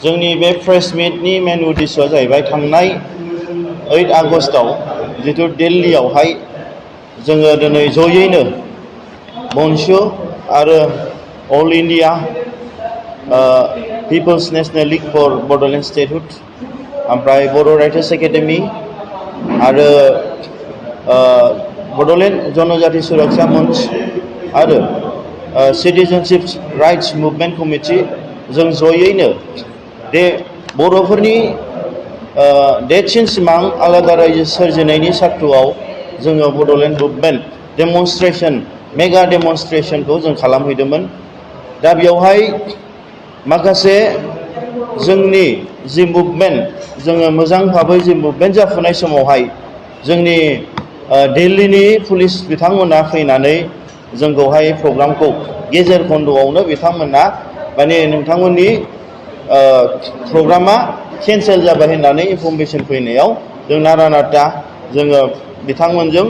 जोंनि बे प्रेस मिटनि मेन उद्देश्यआ जाहैबाय थांनाय 8 आगस्टआव जितु दिल्लीयावहाय जोङो दिनै जयैनो बन्सु आरो All India People's National League for Bodoland statehood ओमफ्राय बर' राइटार्स एकाडेमि आरो बड'लेण्ड जनजाति सुरक्षा मंच आरो सिटिजेनशिप राइट्स मुभमेन्ट कमिटि जों जयैनो बे बर'फोरनि देरसिन सिमां आलादा रायजो सोरजिनायनि सार्थ'आव जोङो बड'लेण्ड मुभमेन्ट डेमनस्ट्रेशन मेगा डेमनस्ट्रेशनखौ जों खालामहैदोंमोन। दा बेवहाय माखासे जोंनि जि मुभमेन्ट जोङो मोजां भाबै जि मुभमेन्ट जाफुनाय समावहाय जोंनि दिल्लीनि पुलिस बिथांमोना फैनानै जोंखौहाय प्रग्रामखौ गेजेर खन्द'आवनो बिथांमोना माने नोंथांमोननि प्रग्रामा केन्सेल जाबाय होननानै इनफरमेसन फैनायाव जों नारा नाथा जोङो बिथांमोनजों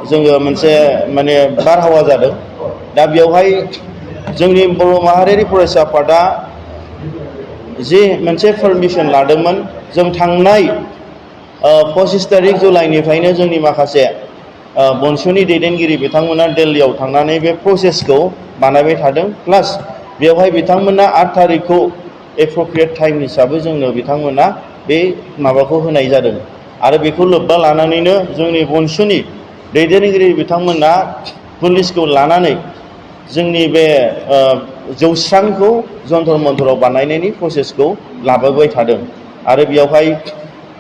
जोङो मोनसे माने बारहावा जादों। दा बेवहाय जोंनि बर' माहारियारि फरायसा आफादा जि मोनसे पारमिसन लादोंमोन जों थांनाय 25 तारिख जुलाइनिफ्रायनो जोंनि माखासे बन्सुनि दैदेनगिरि बिथांमोना दिल्लीयाव थांनानै बे प्रसेसखौ बानायबाय थादों। प्लास बेवहाय बिथांमोना 8 तारिखखौ एप्रप्रिएट टाइम हिसाबै जोंनो बिथांमोना बे माबाखौ होनाय जादों आरो बेखौ लोब्बा लानानैनो जोंनि बन्सुनि दैदेनगिरि बिथांमोना पुलिसखौ लानानै जोंनि बे जौस्रांखौ जन्तर मन्तराव बानायनायनि प्रसेसखौ लाबोबाय थादों आरो बेयावहाय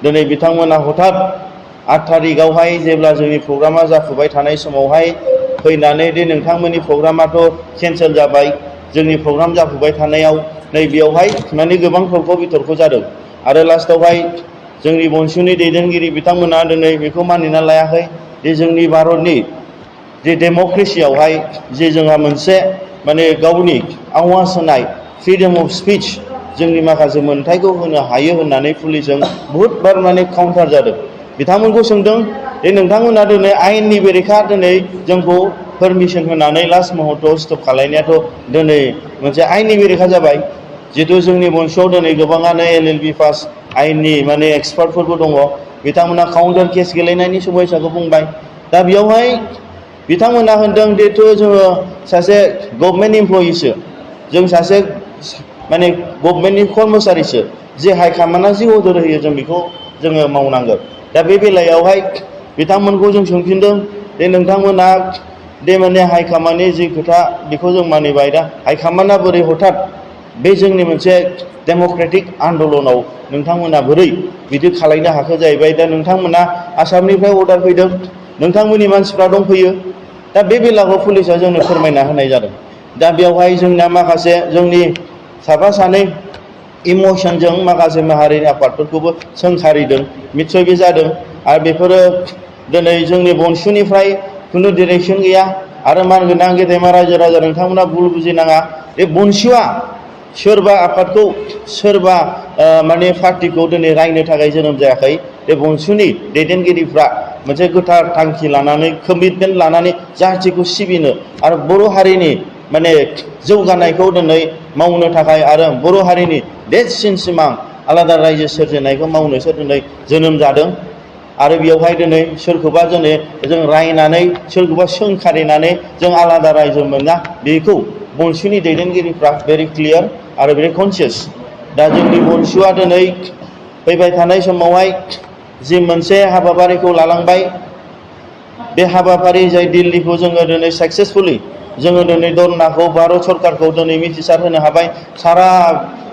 दिनै बिथांमोना हठात 8 तारिखआवहाय जेब्ला जोंनि प्रग्रामा जाफुबाय थानाय समावहाय फैनानै दे नोंथांमोननि प्रग्रामाथ' केन्सेल जाबाय जोंनि प्रग्राम जाफुबाय थानायाव नै बेयावहाय माने गोबां तर्क बितर्क जादों आरो लास्टआवहाय जोंनि बन्सुनि दैदेनगिरि बिथांमोना दिनै बेखौ मानिना लायाखै जे जोंनि भारतनि जे डेम'क्रेसियावहाय जे जोंहा मोनसे माने गावनि आवाज होनाय फ्रिडम अफ स्पिच जोंनि माखासे मोन्थायखौ होनो हायो होननानै पुलिसजों बहुद बार माने काउन्टार जादों। बिथांमोनखौ सोंदों जे नोंथांमोना दिनै आयेननि बेरेखा दिनै जोंखौ पारमिसन होनानै लास्ट महत्तआव स्टप खालायनायाथ' दिनै मोनसे आयेननि बेरेखा जाबाय। जितु जोंनि बन्सुआव दिनै गोबाङानो LLB पास आयेननि माने एक्सपार्टफोरबो दङ बिथांमोना काउन्टार केस गेलेनायनि समयसाखौ बुंबाय। दा बेयावहाय बिथांमोना होनदों जिहेथु जोङो सासे गभर्नमेन्ट इमप्लयिसो जों सासे माने गभर्नमेन्टनि कर्मचारिसो जे हाइकमान्डआ जि अर्डार होयो जों बेखौ जोङो मावनांगोन। दा बे बेलायावहाय बिथांमोनखौ जों सोंफिनदों जे नोंथांमोना दे माने हाइकमान्डनि जि खोथा बेखौ जों मानिबाय दा हाइकमान्डआ बोरै हठात बे जोंनि मोनसे डेम'क्रेटिक आन्दलनाव नोंथांमोना बोरै बिदि खालायनो हाखो जाहैबाय। दा नोंथांमोना आसामनिफ्राय अर्डार फैदों नोंथांमोननि मानसिफ्रा दंफैयो दा बे बेलाखौ पुलिसा जोंनो फोरमायना होनाय जादों। दा बेवहाय जोंना माखासे जोंनि साफा सानै इमसनजों माखासे माहारिनि आफादफोरखौबो सोंखारिदों निस्सय बे जादों आरो बेफोरो दिनै जोंनि बन्सुनिफ्राय खुनु डिरेक्सन गैया आरो मानगोनां गेदेमा रायजो राजा नोंथांमोना भुल बुजिनाङा बे बन्सुआ सोरबा आफादखौ सोरबा माने पार्टिखौ दिनै रायनो थाखाय जोनोम जायाखै। बे बन्सुनि दैदेनगिरिफ्रा मोनसे गोथार थांखि लानानै कमिटमेन्ट लानानै जाथिखौ सिबिनो आरो बर' हारिनि माने जौगानायखौ दिनै मावनो थाखाय आरो बर' हारिनि देरसिन सिमां आलादा रायजो सोरजिनायखौ मावनोसो दिनै जोनोम जादों आरो बेयावहाय दिनै सोरखौबा दिनै जों रायनानै सोरखौबा सोंखारिनानै जों आलादा रायजो मोना बेखौ बन्सुनि दैदेनगिरिफ्रा भेरि क्लियार आरो भेरि कनसियास। दा जोंनि बन्सुआ दिनै फैबाय थानाय समावहाय जि मोनसे हाबाफारिखौ लालांबाय बे हाबाफारि जाय दिल्लीखौ जोङो दिनै साक्सेसफुलि जोङो दिनै धरनाखौ भारत सरकारखौ दिनै मिथिसार होनो हाबाय। सारा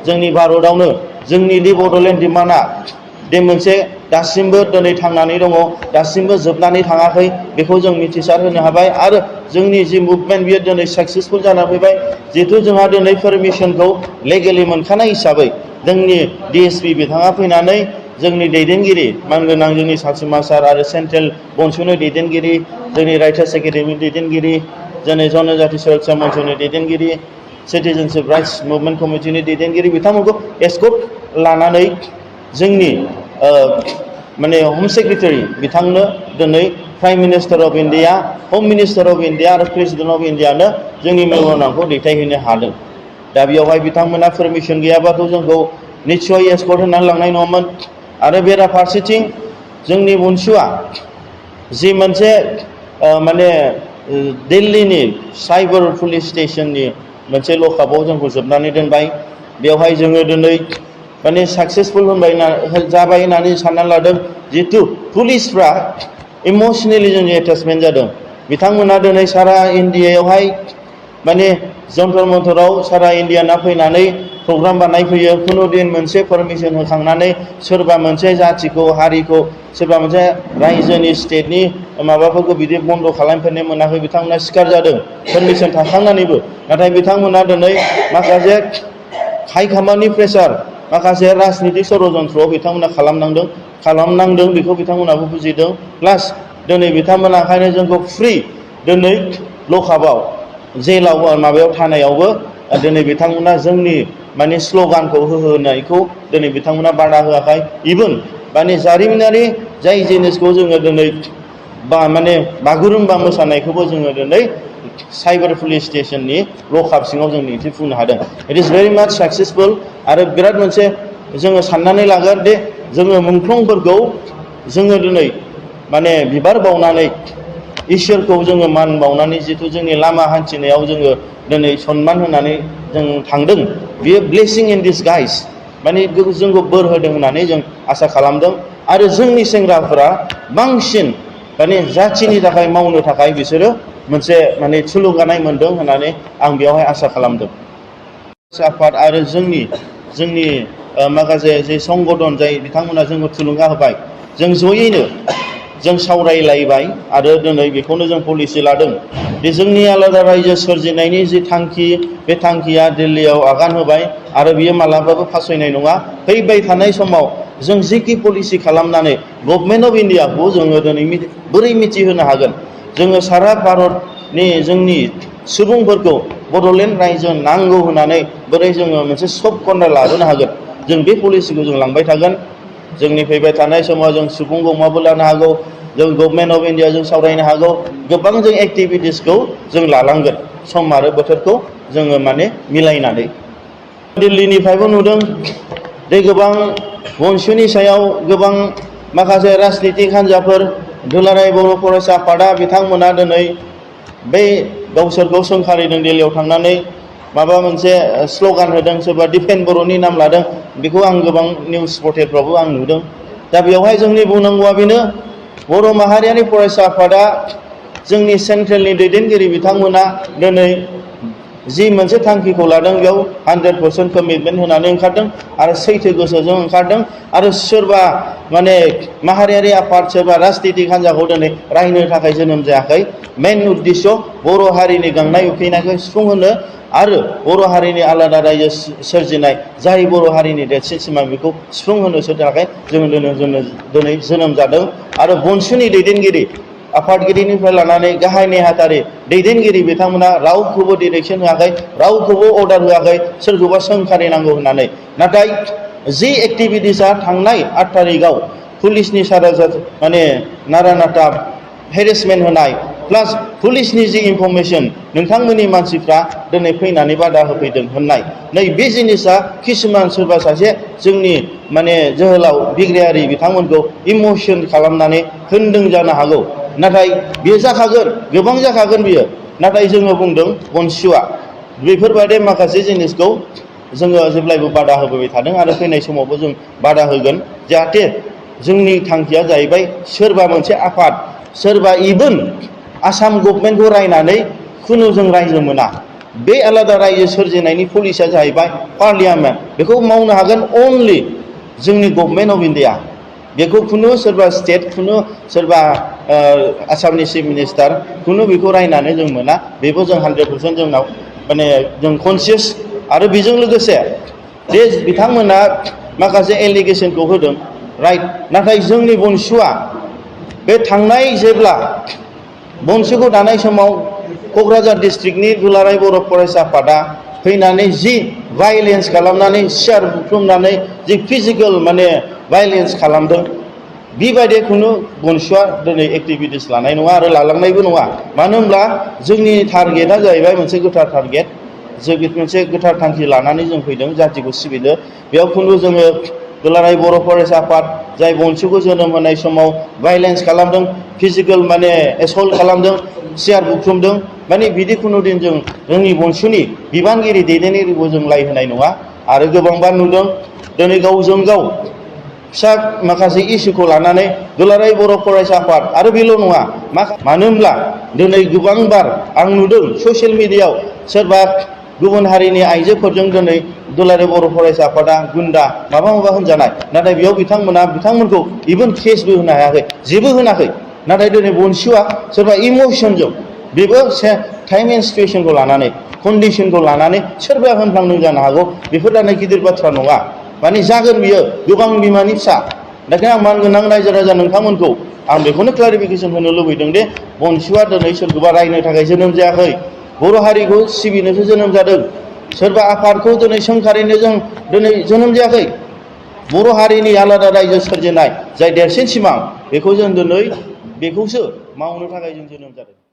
जोंनि भारतआवनो जोंनि दि बड'लेण्ड डिमान्डआ बे मोनसे दासिमबो दिनै थांनानै दङ दासिमबो जोबनानै थाङाखै बेखौ जों मिथिसार होनो हाबाय आरो जोंनि जि मुभमेन्ट बियो दिनै साक्सेसफुल जाना फैबाय। जिहेथु जोंहा दिनै पारमिसनखौ लेगेलि मोनखानाय हिसाबै जोंनि DSP बिथाङा फैनानै जोंनि दैदेनगिरि मानगोनां जोंनि सासिमा सार आरो सेन्ट्रेल बन्सुनि दैदेनगिरि जोंनि राइटार्स एकाडेमि दैदेनगिरि जोंनि जनजाति सुरक्षा मन्चनि दैदेनगिरि सिटिजेनशिप राइट्स मुभमेन्ट कमिटिनि दैदेनगिरि बिथांमोनखौ एस्कर्ट लानानै जोंनि माने हम सेक्रेटारि बिथांनो दिनै प्राइम मिनिस्टार अफ इन्डिया हम मिनिस्टार अफ इन्डिया आरो प्रेसिडेन्ट अफ इन्डियानो जोंनि मेम'रेन्डामखौ दैथायहैनो हादों। दा बेयावहाय बिथांमोना पारमिसन गैयाबाथ' जोंखौ निस्सय एस्कर्ट होनानै लांनाय नङामोन। आरो बेराफारसेथिं जोंनि बनसुआ जि मोनसे माने दिल्लीनि साइबार पुलिस स्टेशननि मोनसे लकआपआव जोंखौ जोबनानै दोनबाय। बेवहाय जोङो दिनै माने साक्सेसफुल जाबाय होननानै सानना लादों। जिहेतु पुलिसफ्रा इमोसनेलि जोंनि एटाचमेन्ट जादों। बिथांमोना दिनै सारा इन्डियायावहाय माने जन्तर मन्तराव सारा इन्डियाना फैनानै प्रग्राम बानायफैयो। खुनु दिन मोनसे पारमिसन होखांनानै सोरबा मोनसे जाथिखौ हारिखौ सोरबा मोनसे रायजोनि स्टेटनि माबाफोरखौ बिदि बन्द खालामफेरनो मोनाखै। बिथांमोना सिखार जादों पारमिसन थाखांनानैबो। नाथाय बिथांमोना दिनै माखासे हाइकामान्डनि प्रेसार माखासे राजनितिक षड़यन्त्र बिथांमोना खालामनांदों बेखौ बिथांमोनाबो बुजिदों। प्लास दिनै बिथांमोना ओंखायनो जोंखौ फ्रि दिनै लकआपआव जेलाव माबायाव थानायावबो दिनै बिथांमोना जोंनि माने स्ल'गानखौ होनायखौ दिनै बिथांमोना बादा होआखै। इभेन माने जारिमिनारि जाय जिनिसखौ जोङो दिनै माने बागुरुम्बा मोसानायखौबो जोङो दिनै साइबार पुलिस स्टेशननि लकआप सिङाव जों दिन्थिफुंनो हादों। इट इज भेरि माच साक्सेसफुल। आरो बिराद मोनसे जोङो साननानै लागोन दे जोङो मुंख्लंफोरखौ जोङो दिनै माने बिबार बावनानै इसोरखौ जोङो मान बावनानै जिथु जोंनि लामा हान्थिनायाव जोङो दिनै सनमान होनानै जों थांदों। बियो ब्लेसिं इन डिसगाइज माने जोंखौ बोर होदों होननानै जों आसा खालामदों। आरो जोंनि सेंग्राफोरा बांसिन माने जाथिनि थाखाय मावनो थाखाय बिसोरो मोनसे माने थुलुंगानाय मोनदों होननानै आं बेवहाय आसा खालामदों। आफाद आरो जोंनि माखासे जे संगठन जाय बिथांमोना जोंखौ थुलुंगा होबाय। जों जयैनो जों सावरायलायबाय आरो दिनै बेखौनो जों पलिसि लादों दि जोंनि आलादा रायजो सोरजिनायनि जि थांखि बे थांखिया दिल्लीयाव आगान होबाय आरो बियो मालाबाबो फासयनाय नङा। फैबाय थानाय समाव जों जिखि पलिसि खालामनानै गभर्नमेन्ट अफ इन्डियाखौ जोङो दिनै बोरै मिथिहोनो हागोन। जोङो सारा भारतनि जोंनि सुबुंफोरखौ बड'लेण्ड रायजो नांगौ होननानै बोरै जोङो मोनसे सफ्ट कर्नार लाबोनो हागोन। जों बे पलिसिखौ जों लांबाय थागोन। जोंनि फैबाय थानाय समाव जों सुबुं गौमाबो लानो हागौ। जों गभर्नमेन्ट अफ इन्डियाजों सावरायनो हागौ। गोबां जों एक्टिभिटिसखौ जों लालांगोन सम आरो बोथोरखौ जोङो माने मिलायनानै। दिल्लीनिफ्रायबो नुदों दे गोबां बनसुनि सायाव गोबां माखासे राजनितिक हान्जाफोर दुलाराय बर' फरायसा आफादा बिथांमोना दिनै बै गावसोरखौ सोंखारिदों दिल्लीयाव थांनानै माबा मोनसे स्ल'गान होदों। सोरबा डिफेन्ड बर'नि नाम लादों। बेखौ आं गोबां निउस पर्टेलफ्रावबो आं नुदों। दा बेवहाय जोंनि बुंनांगौआ बेनो बर' माहारियारि फरायसा आफादा जोंनि सेन्ट्रेलनि दैदेनगिरि बिथांमोना दिनै जि मोनसे थांखिखौ लादों बेयाव 100% कमिटमेन्ट होनानै ओंखारदों आरो सैथो गोसोजों ओंखारदों। आरो सोरबा माने माहारियारि आफाद सोरबा राजनितिक हान्जाखौ दिनै रायनो थाखाय जोनोम जायाखै। मेन उद्देश्य बर' हारिनि गांनाय उखैनायखौ सुफुंहोनो आरो बर' हारिनि आलादा रायजो सोरजिनाय जाय बर' हारिनि देरसिन सिमां बेखौ सुफुंहोनोसो थाखाय जों दिनै जोनोम जादों। आरो बनसुनि दैदेनगिरि आफादगिरिनिफ्राय लानानै गाहाय नेहाथारि दैदेनगिरि बिथांमोना रावखौबो डिरेक्सन होआखै, रावखौबो अर्डार होआखै सोरखौबा सोंखारिनांगौ होननानै। नाथाय जि एक्टिभिटिसआ थांनाय 8 तारिखआव पुलिसनि सारा माने नारा नाथा हेरेसमेन्ट होनाय प्लास पुलिसनि जि इनफरमेसन नोंथांमोननि मानसिफ्रा दिनै फैनानै बादा होफैदों होननाय नै बे जिनिसा किसुमान सोरबा सासे जोंनि माने जोहोलाव बिग्रायारि बिथांमोनखौ इमोसन खालामनानै होनदों जानो हागौ। नाथाय बेयो जाखागोन, गोबां जाखागोन बियो। नाथाय जोङो बुंदों बनसुआ बेफोरबायदि माखासे जिनिसखौ जोङो जेब्लायबो बादा होबोबाय थादों आरो फैनाय समावबो जों बादा होगोन। जाहाथे जोंनि थांखिया जाहैबाय सोरबा मोनसे आफाद सोरबा इभेन आसाम गभर्नमेन्टखौ रायनानै खुनु जों रायजो मोना। बे आलादा रायजो सोरजिनायनि पलिसिया जाहैबाय पार्लियामेन्ट। बेखौ मावनो हागोन अनलि जोंनि गभर्नमेन्ट अफ इन्डिया। बेखौ खुनु सोरबा स्टेट खुनु सोरबा आसामनि चिफ मिनिस्टार खुनु बेखौ रायनानै जों मोना। बेबो जों 100% जोंनाव माने जों कनसियास। आरो बेजों लोगोसे जे बिथांमोना माखासे एलिगेसनखौ होदों राइट। नाथाय जोंनि बनसुआ बे थांनाय जेब्ला बनसुखौ दानाय समाव क'क्राझार डिस्ट्रिक्टनि दुलाराय बर' फरायसा आफादा फैनानै जि भायलेन्स खालामनानै सियार बुख्रुबनानै जि फिजिकेल माने भायलेन्स खालामदों बेबायदि खुनु बनसुआ दिनै एक्टिभिटिस लानाय नङा आरो लालांनायबो नङा। मानो होनब्ला जोंनि टारगेटआ जाहैबाय मोनसे गोथार टारगेट। मोनसे गोथार थांखि लानानै जों फैदों जातिखौ सिबिनो। बेयाव खुनु जोङो दुलाराय बर' फरायसा आफाद जाय बनसुखौ जोनोम होनाय समाव भायलेन्स खालामदों, फिजिकेल माने एसल्ट खालामदों, सियार बुख्रुमदों, माने बिदि खुनु दिन जों जोंनि बनसुनि बिबानगिरि दैदेनगिरिखौ जों लाय होनाय नङा। आरो गोबांबा नुदों दिनै गावजों गाव फिसा माखासे इस्युखौ लानानै दुलाराय बर' फरायसा आफाद आरो बेल' नङा, मानो होनब्ला दिनै गोबांबार आं नुदों ससियेल मिडियायाव सोरबा गुबुन हारिनि आइजोफोरजों दिनै दुलाराय बर' फरायसा आफादा गुन्दा माबा होनजानाय, नाथाय बेयाव बिथांमोनखौ इभेन केसबो होनो हायाखै, जेबो होनाखै। नाथाय दिनै बनसुआ सोरबा इमसनजों बेबो टाइम एन्ड सिचुवेसनखौ लानानै कन्डिसनखौ लानानै सोरबा होनफ्लांदों जानो हागौ। बेफोर दानो गिदिर बाथ्रा नङा, माने जागोन बियो गोबां बिमानि फिसा। बेखायनो आं मानगोनां रायजो राजा नोंथांमोनखौ आं बेखौनो क्लारिफिकेसन होनो लुबैदों दि बनसुआ दिनै सोरखौबा रायनो थाखाय जोनोम जायाखै, बर' हारिखौ सिबिनोसो जोनोम जादों। सोरबा आफादखौ दिनै सोंखारिनो जों दिनै जोनोम जायाखै। बर' हारिनि आलादा रायजो सोरजिनाय जाय देरसिन सिमां, बेखौ जों दिनै बेखौसो मावनो थाखाय जों जोनोम जादों।